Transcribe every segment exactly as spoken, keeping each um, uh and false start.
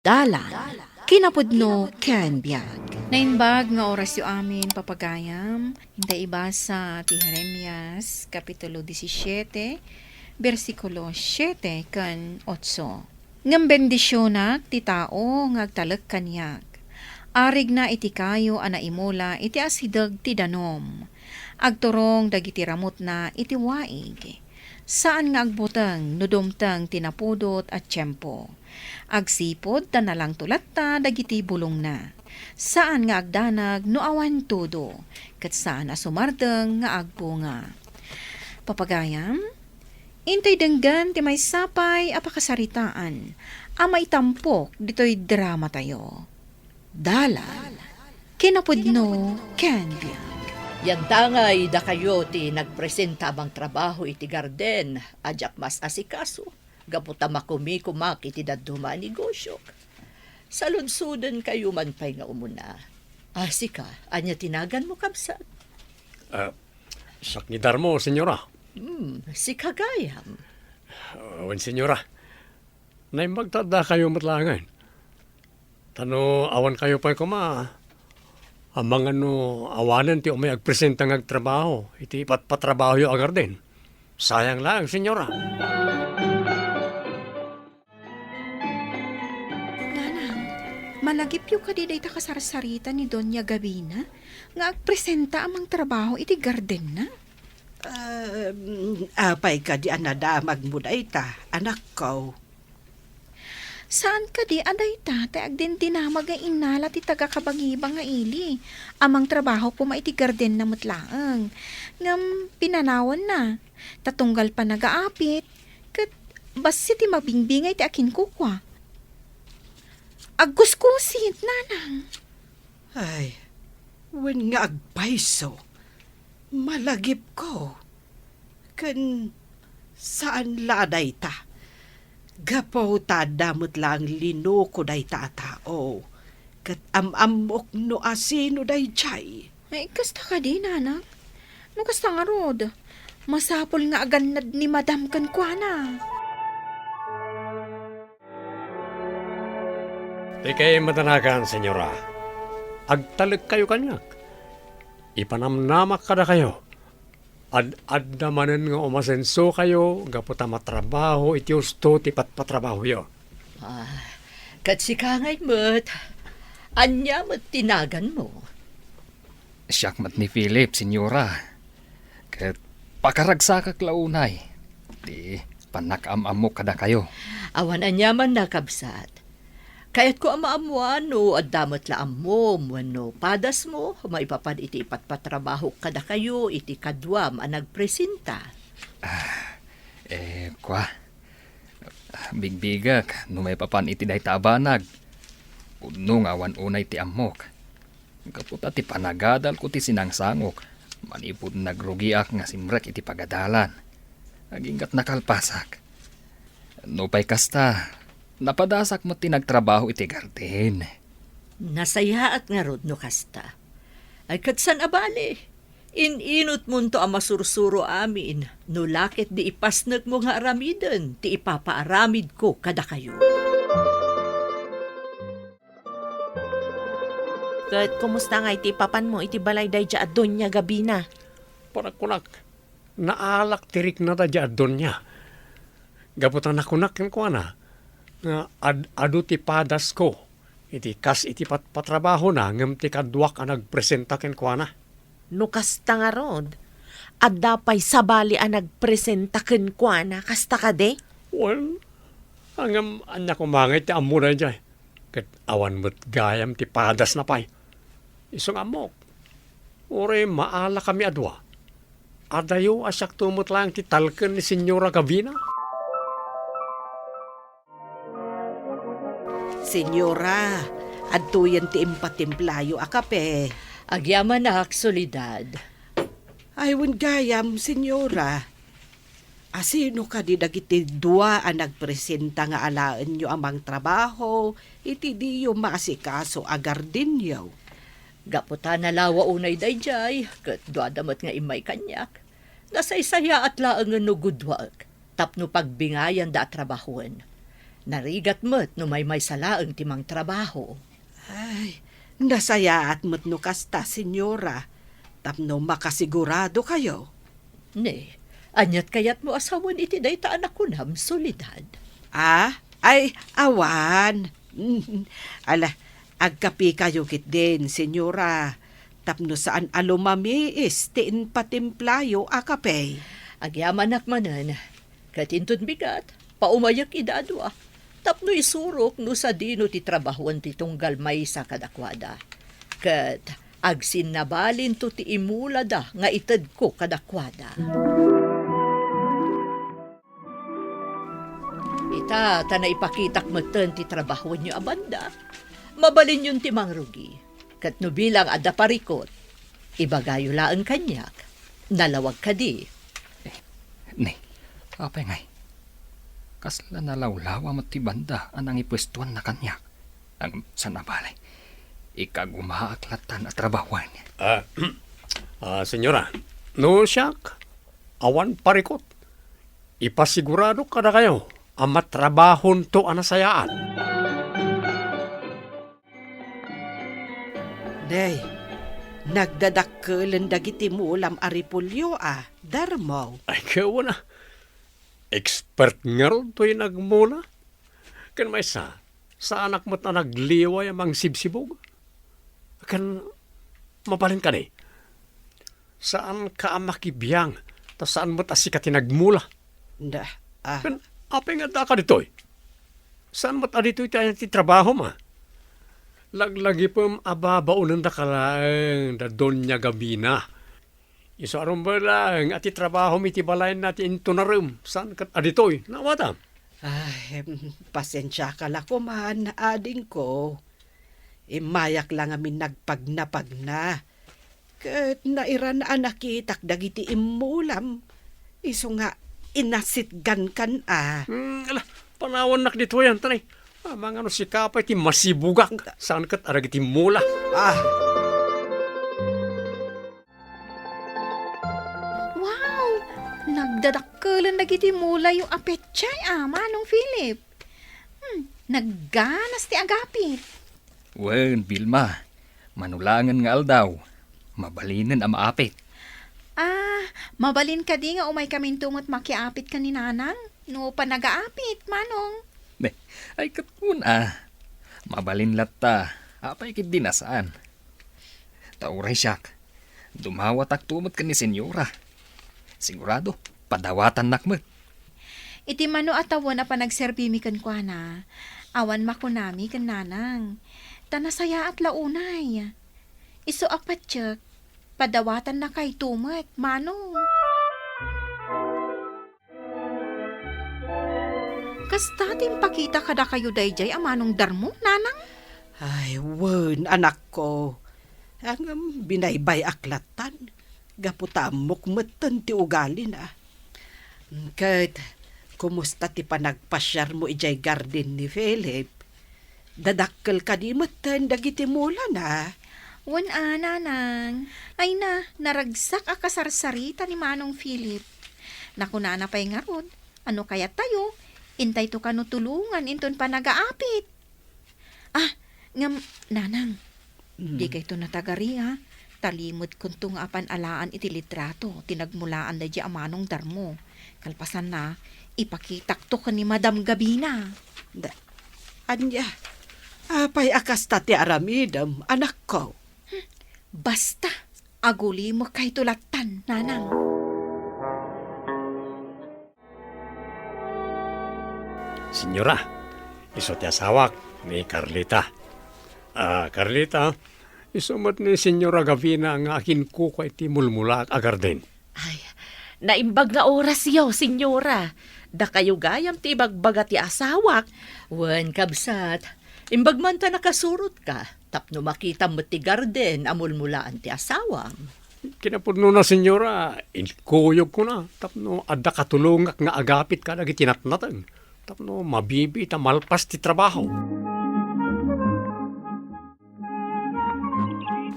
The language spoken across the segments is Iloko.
Dalan, kinapudno ken biag. Naimbag nga orasyo amin, papagayam. Intay ibasa ti Jeremias, Kapitulo disisiete, bersikulo siete ken otso. Ngem bendisionak ti tao nga agtalek kaniak. Arigna iti kayo a naimula iti asideg ti danum. Agturong dagiti ramutna iti waig. Saan nga agbuteng no dumteng ti napudot a tiempo. Agsipud ta nalangto latta dagiti bulongna. Saan nga agdanag no awan tudo, ket saan a sumardeng nga agbunga. Papagayam, intay denggen ti maysa pay a pakasaritaan a maitampok ditoy dramatayo. Dalan, kinapudno ken biag. Yantangay dakayo ti nagpresenta a mangtrabaho iti garden a diak mas-asikaso gapu ta makumikumak iti dadduma a negosyok. Saludsodenkayo man pay nga umuna. Ah, sika, ania ti naganmo, kabsat? Ah, siak ni Darmo, senyora. Hmm, sika gayam. Ah, wen, senyora. Naimbag ta addakayo met laengen. Ta no awankayo pay koma, amangan no awanen ti umay agpresenta nga agtrabaho iti ipatpatrabahoyo a garden. Sayang laeng, senyora. Nanang, malagipyo kadi dayta kasarsarita ni Doña Gabina nga agpresenta a mangtrabaho iti gardenna? Ah, mm, apay kadi a nadamagmo dayta, anakko? Saan kadi a dayta ti agdindinamag nga innala ti taga-Kabangiban nga ili a mangtrabaho koma iti gardenna met laeng, ngem pinanawanna, ta tunggal pannagaapit, ket bassit ti mabingbingay ti akinkukua. Agkuskusit, nanang. Ay, wen nga agpayso, malagipko. Ken saan la a dayta. Gapu ta adda met laeng linuko dayta a tao, ket am-ammok no asino daydiay. Ay, kasta kadi, nanak? No kasta ngarud, masapul nga agannad ni Madam kenkuana. Dikay madanagan, senyora. Agtalekkayo kaniak. Ipanamnamak kadakayo. Ad-adda manen nga umasensokayo gapu ta matrabaho iti husto ti patpatrabahoyo. Ah, ket sika ngay met, ania met ti naganmo? Siak met ni Philip, senyora. Ket pakaragsakak la unay ti pannakaam-ammok kadakayo. Awan aniamanna, kabsat. Kayatko a maammoan no adda met la ammom wenno padasmo maipapan iti ipatpatrabahok kadakayo iti kaduam a nagpresenta. Ah, eh, kua, bigbigak no maipapan iti dayta a banag. Pudno nga awan unay ti ammok. Gapu ta ti panagadalko ti sinangsangok, manipud nagrugiak nga simrek iti pagadalan. Agingga't nakalpasak. Nupay kasta, napadasak met ti nagtrabaho iti garden. Nasayaat ngarud no kasta. Ay, ket saan a bale, in-inutmonto a masursuro amin no la ket di ipasnekmo nga aramiden ti ipapaaramidko kadakayo. Ket kumusta ngay ti ipapanmo iti balay daydiay a Doña Gabina? Para kunak, naalak ti rikna daydiay a Doña. Gapu ta nakunak kenkuana nga ad-adu ti padasko iti kas iti patpatrabahona ngem ti kaduak a nagpresenta kenkuana. No kasta ngarud, adda pay sabali a nagpresenta kenkuana, kasta kadi? Wen, ngem ania koma ngay ti ammo daydiay? Ket awan met gayam ti padasna pay. Isu nga ammok, uray maalakami a dua. Adayo a siakto met laeng ti talken ni Senyora Gabina. Senyora, adtoyen ti impatimplayo a kape. Agyamanak, Soledad. Ay, wen gayam, Senyora. Asino kadi dagiti dua a nagpresenta nga alaenyo a mangtrabaho iti diyo maasikaso a gardenyo? Gapu ta nalawa unay daydiay, ket duada met nga immay kaniak, nasaysayaat laengen no guduaek tapno pagbingayanda a trabahoen. Narigat met no maymaysa laeng ti mangtrabaho. Ay, nasayaat met no kasta, Senyora, tapno makasiguradokayo. Ne, ania't kayatmo a sawen iti dayta a nakunam, Soledad? Ah? Ay, awan. Ala, agkapikayo ketdin, Senyora, tapno saan a lumamiis ti impatimplayo a kape. Agyamanak manen, ket inton bigat, paumayek ida a dua, tapno isurok no sadino ti trabahoen ti tunggal maysa kadakuada. Ket agsinnabalinto ti imulada nga itedko kadakuada. Ita, ta naipakitak metten ti trabahoenyo a banda, mabalinyon ti mangrugi. Ket no bilang adda parikut, ibagayo laeng kaniak. Nalawag kadi? Ne, apay ngay? Kasla nalawlawa met ti banda a nangipuestuanna kaniak. Ngem saan a bale, ikagumaak lattan a trabahoen. Ah, ah, Senyora, no siak, awan parikut. Ipasiguradok kadakayo a matrabahonto a nasayaat. Nay, nagdadakkelen dagiti mulam a repolyo a, Darmo. Ay, kawana. Expert ngarud toy nagmula. Ken maysa, saanak met a nagliway a mangsibsibug. Ken mabalin kadi, saanka a makibiang, ta saan met a sika ti nagmula. Da, ah. Ken apay nga addaka ditoy? Saan met a ditoy ti, ti trabahom, a? Laglagipem a babaonendaka laeng da Doña Gabina. Isu a rumbeng laeng a ti trabahom iti balayna ti intunarem, saan ket a ditoy. Naawatam? Ay, em, pasensiaka la koman, adingko. Immayak la ngamin nagpagnapagna. Ket nairan a nakitak dagiti immulam. Isu nga inasitgankan a. Hmm, ala, panawannak ditoy, antanay. Amangan no sika pay ti masibugak, saan ket a dagiti mula. Ah. Wow! Nagdadakkelen dagiti mulayo a petsa, a, Manong Philip. Hmm, nagganas ti agapit. Wen, Vilma, mano laengen nga aldaw, mabalinen a maapit. Ah, mabalin kadi nga umaykaminto met makiapit ken ni Nanang no panagaapit, Manong? Ne, ay, ket kuna. Mabalin latta, apay ketdi a saan? Ta uray siak, dumawatakto met ken ni Senyora. Sigurado, padawatannak met. Iti mano a tawen a panagserbimi kenkuana, awan makunami ken Nanang. Ta nasayaat la unay. Isu a patiek, padawatannakayto met, Manong. Kasta ti impakita kadakayo daydiay a Manong Darmo, Nanang? Ay, wen, anakko. Ngem binaybay-ak lattan, gapu ta ammok metten ti ugalina. Ket, kumusta ti panagpasiarmo idiay garden ni Philip? Dadakkel kadi metten dagiti mulana? Wen a, Nanang. Ay na, naragsak a kasarsarita ni Manong Philip. Nakunana pay ngarud, a no kayattayo, intayto kano tulongan inton panagaapit. Ah, ngem, Nanang, mm, dikayto natagari, a. Talimedkonto nga apan alaan iti litrato ti nagmulaan daydiay a Manong Darmo. Kalpasanna, ipakitakto ken ni Madam Gabina. Da-, ania? Apay a kasta ti aramidem, anakko? Hmm, basta, agulimekayto lattan, Nanang. Senyora, isu ti asawak, ni Carlita. Ah, Carlita, isu met ni Senyora Gavina nga akinkukua iti mulmulaak a garden. Ay, naimbag nga orasyo, Senyora. Dakayo gayam ti ibagbaga ti asawak. Wen, kabsat, imbag man ta nakasurotka tapno makitam met ti garden a mulmulaan ti asawam. Kinapudnona, Senyora, inkuyogkona tapno adda katulongak nga agapit kadagiti natnateng tapno mabibiit a malpas ti trabaho.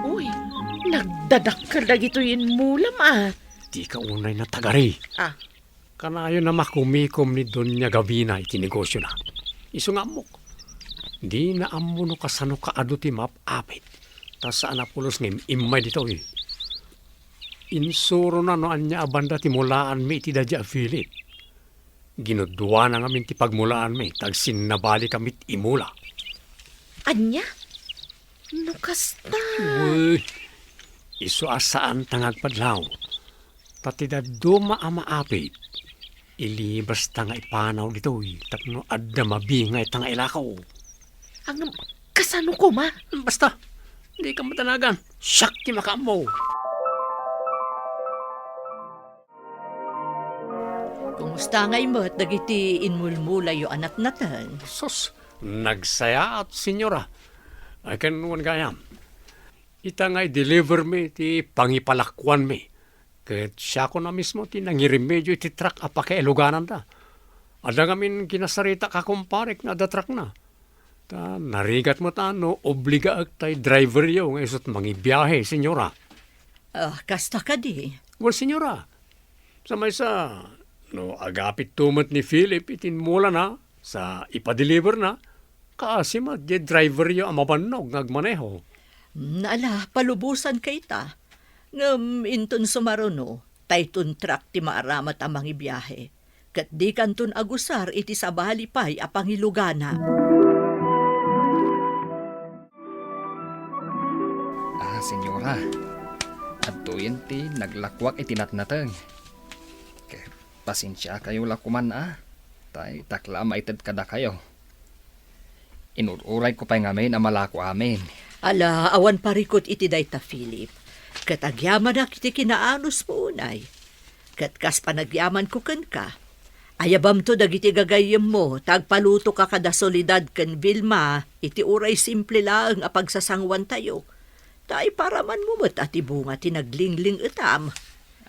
Uy, nagdadakkel dagitoy immulam, a. Dika unay natagari. Ah. Kanayon a makumikom ni Doña Gabina iti negosiona. Isu nga ammok. Dina ammo no kasano kaadu ti maap-apit. Ta saan a pulos nga im-immay ditoy. Insurona no ania a banda ti mulaanmi iti daydi a Philip. Ginuduana ngamin ti pagmulaanmi, ta agsinnabali kami ti imula. Ania? No kasta. Uy, isu a saan ta nga agpadlaw. Ta ti dadduma a maapit, ilibasta nga ipanaw ditoy tapno adda mabingay ta nga ilakaw. Ang kasano koma? Basta, di ka madanagan. Siak ti makaammo. Kumusta ngay met dagiti inmulmulayo a natnateng? Sus, nagsayaat, senyora. Ay, ken wen gayam. Ita nga i-deliver mi ti pangipalakuanmi. Ket siakon a mismo ti nangiremedio iti truck a pakailugananda. Adda ngamin kinasaritak a kumparek nga adda truckna. Ta narigat met a no obligaek tay driveryo nga isut mangibiahe, senyora. Ah, kasta kadi? Well, senyora, sa maysa, no agapitto met ni Philip iti inmulana sa ipadeliverna, kaasi met diay driveryo a mabannog nga agmaneho. Mm, ala, palubosanka ita. Ngem inton sumaruno, dayton truck ti maaramat a mangibiahe, ket dikanton agusar iti sabali pay a pangilugana. Ah, senyora, adtoyen ti naglakuak iti natnateng. Ket pasensiakayo la koman a, tay dakla a maited kadakayo. Inur-urayko pay ngamin a malako amin. Ala, awan parikut iti dayta, Philip. Ket agyamanak iti kinaanusmo unay. Ket kas panagyamanko kenka, ayabamto dagiti gagayyemmo ta agpalutoka kada Soledad ken Vilma iti uray simple laeng a pagsasanguantayo. Ta iparamanmo met a ti bunga ti naglingling-etam.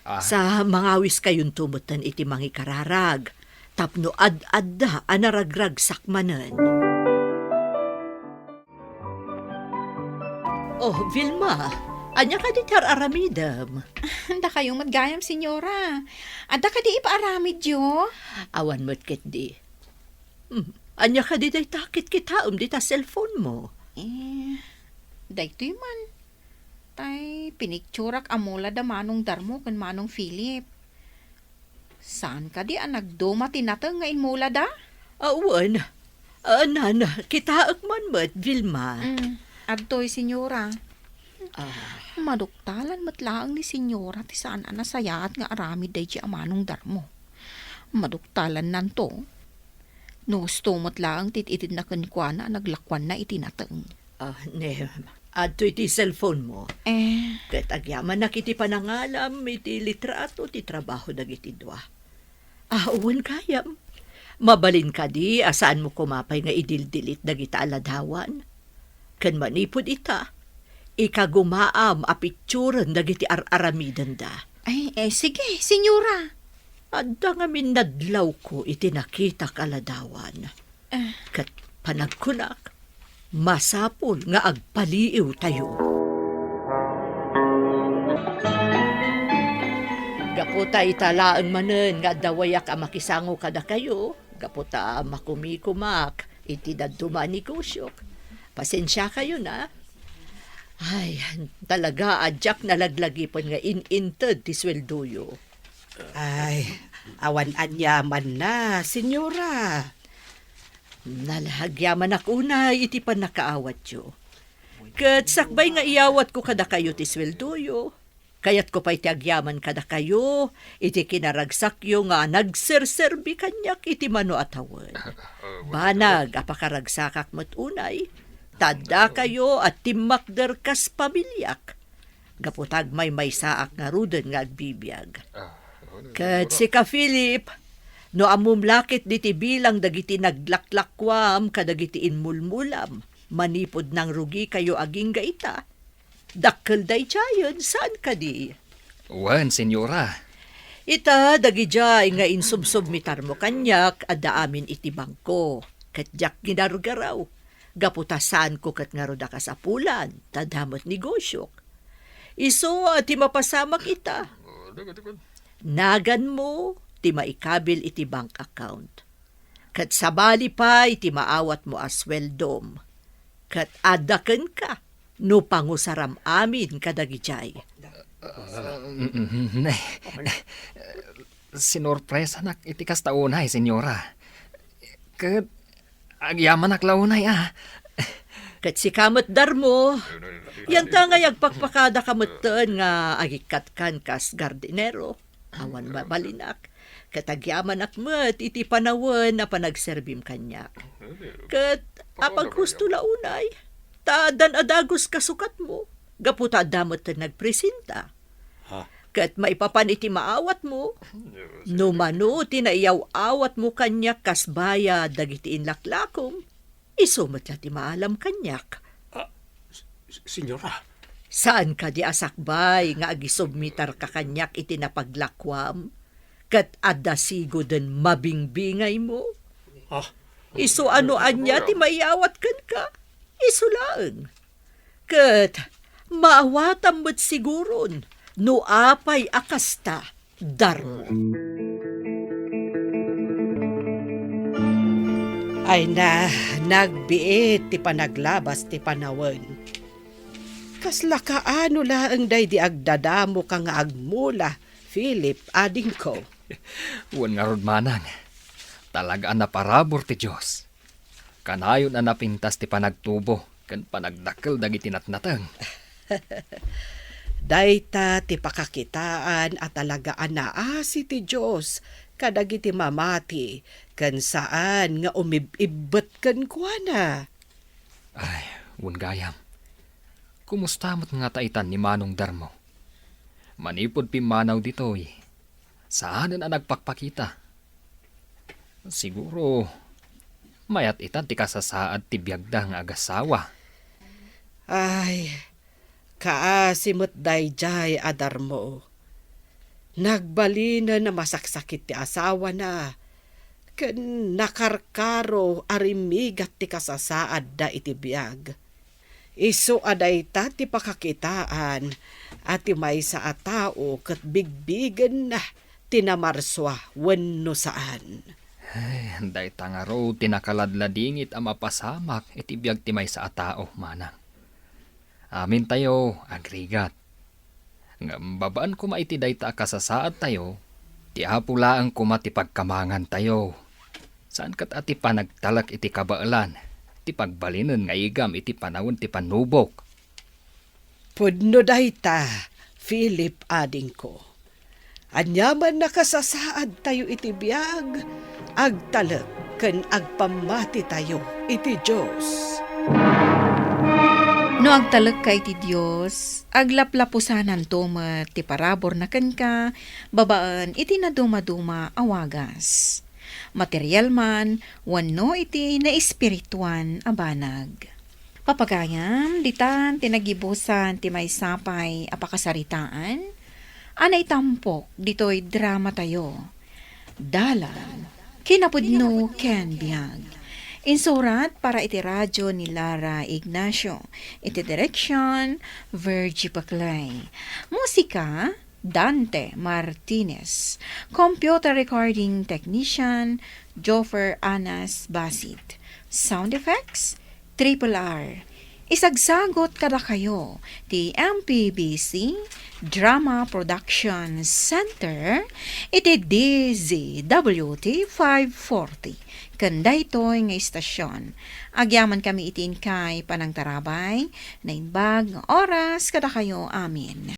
Ah. Sa mangawiskayonto metten iti mangikararag, tapno ad-adda a naragragsak manen. Oh, Vilma, ania kadi ti ar-aramidem? Dakayo met gayam, senyora. Adda kadi ipaaramidyo? Awan met ketdi. Hmm, ania kadi dayta kitkitaem dita cellphone mo? Eh, daytoy man. Tay, pinicturak a mula da Manong Darmo ken Manong Philip. Saan kadi a nagduma ti nateng nga inmulada? Ah, wen. Ah, nana, kitaek man met, Vilma. Mm, adtoy, senyora. Ah. Maduktalan met laeng ni senyora ti saan a nasayaat nga aramid daydi a Manong Darmo. Maduktalannanto. No husto met laeng ti itedna kenkuana a naglakuanna iti nateng. Ah, ne, adtoy ti cellphone mo. Eh. Ket agyamanak iti panangalam iti litrato ti trabaho dagiti dua. Ah, wen gayam. Mabalin kadi a saanmo koma pay nga idildilit dagita a ladawan? Ken manipud ita, ikagumaam a picturen dagiti ar-aramidenda. Ay, eh, sige, senyora. Adda ngamin nadlawko iti nakitak a ladawan. Eh. Ket panagkunak, masapul nga agpaliiwtayo. Gapu ta ita laeng manen nga adda wayak a makisango kadakayo, gapu ta makumikumak iti dadduma a negosyok. Pasensiakayon a. Ay, talaga a diak nalaglagipen nga in-inted ti sueldoyo. Ay, awan aniamanna, senyora. Nalahagyamanak unay iti pannakaawatyo. Ket sakbay nga iyawatko kadakayo ti sueldoyo, kayatko pay ti agyaman kadakayo iti kinaragsakyo nga nagserserbi kaniak iti mano a tawen. Banag a pakaragsakak met unay, ta addakayo a timmakder kas pamiliak. Gapu ta agmaymaysaak ngaruden nga agbibiag. Ket sika, Philip, no ammom la ketdi ti bilang dagiti naglaklakuam kadagiti inmulmulam manipud nangrugikayo agingga ita, dakkel daydiayen, saan kadi? Wen, senyora. Ita, dagidiay nga insubsubmitarmo kaniak, adda amin iti bangko, ket diak ginargaraw. Gapu ta saanko ket ngarud a kasapulan, ta adda met negosyok. Isu a ti mapasamak ita. Naganmo ti maikabil iti bank account. Ket sabali pay ti maawatmo a sueldom. Ket adda kenka no pangusaram amin kadagidiay. Ah, mm, mm, eh, sinorpresanak iti kasta unay, Senyora. Ket agyamanak la unay, a. Ket sika met, Darmo, yanta ngay agpakpakadaka metten nga agikatkan kas gardinero. Awan mabalinak. Ket agyamanak met iti panawen a panagserbim kaniak. Ket apaghusto la unay, ta addan a dagus kasukatmo, gapu ta adda met nagpresenta. Ha? Ket maipapan iti maawatmo, no mano ti naiyaw-awatmo kaniak kas bayad dagiti inlaklakom, isu met la ti maalam kaniak. Ah, s-, s-, Senyora. Saan kadi a sakbay nga agisubmitarka kaniak iti napaglakuam, ket adda sigoden mabingbingaymo? Ah. Isu a no ania ti maiyawat kenka, isu laeng. Ket maawatam met siguron no apay a kasta, Darmo. Ay na, nagbiit ti panaglabas ti panawen. Kasla kaano laeng daydi agdadamoka nga agmula, Philip, adingko? Wen ngarud, manang, talaga a naparabur ti Dios. Kanayon a napintas ti panagtubo ken panagdakkel dagiti natnateng. Dayta ti pakakitaan a talaga a naasi ti Dios kadagiti mamati ken saan nga umib-ibbet kenkuana. Ay, wen gayam. Kumusta met ngata itan ni Manong Darmo? Manipud pimmanaw ditoy, saanen a nagpakpakita. Siguro, mayat ita ti kasasaad ti biagda nga agasawa. Ay, kaasi met daydiay a Darmo. Nagbalinen a masaksakit ti asawana, ken nakarkaro a rimmigat ti kasasaadda iti biag. Isu a dayta ti pakakitaan a ti maysa a tao ket bigbigenna ti namarsua wenno saan. Ay, dayta ngarud ti nakaladladingit a mapasamak iti biag ti maysa a tao, manang. Amintayo agrigat. Ngem babaen koma iti dayta a kasasaadtayo, ti Apo laeng koma ti pagkamangantayo. Saan ket a ti panagtalek iti kabaelan ti pagbalinen nga igam iti panawen ti pannubok. Pudno dayta, Philip, adingko. Aniaman a kasasaadtayo iti biag, agtalek ken agpammatitayo iti Dios. No agtalekka iti Dios, aglaplapusananto met ti paraburna kenka babaen iti nadumaduma a wagas, material man wenno iti naespirituan a banag. Papagayam, ditan ti nagibusan ti maysa pay a pakasaritaan a naitampok ditoy dramatayo. Dalan, kinapudno ken biag. Insurat para iti radyo ni Lara Ignacio. Iti direksyon, Virgie Paclay. Musika, Dante Martinez. Computer recording technician, Joffer Anas Basit. Sound effects, Triple R. Isagsagot kadakayo ti M P B C Drama Production Center iti D Z W T five forty. Ken daytoy nga istasyon, agyamankami iti inkay panangtarabay, naimbag nga oras kadakayo amin.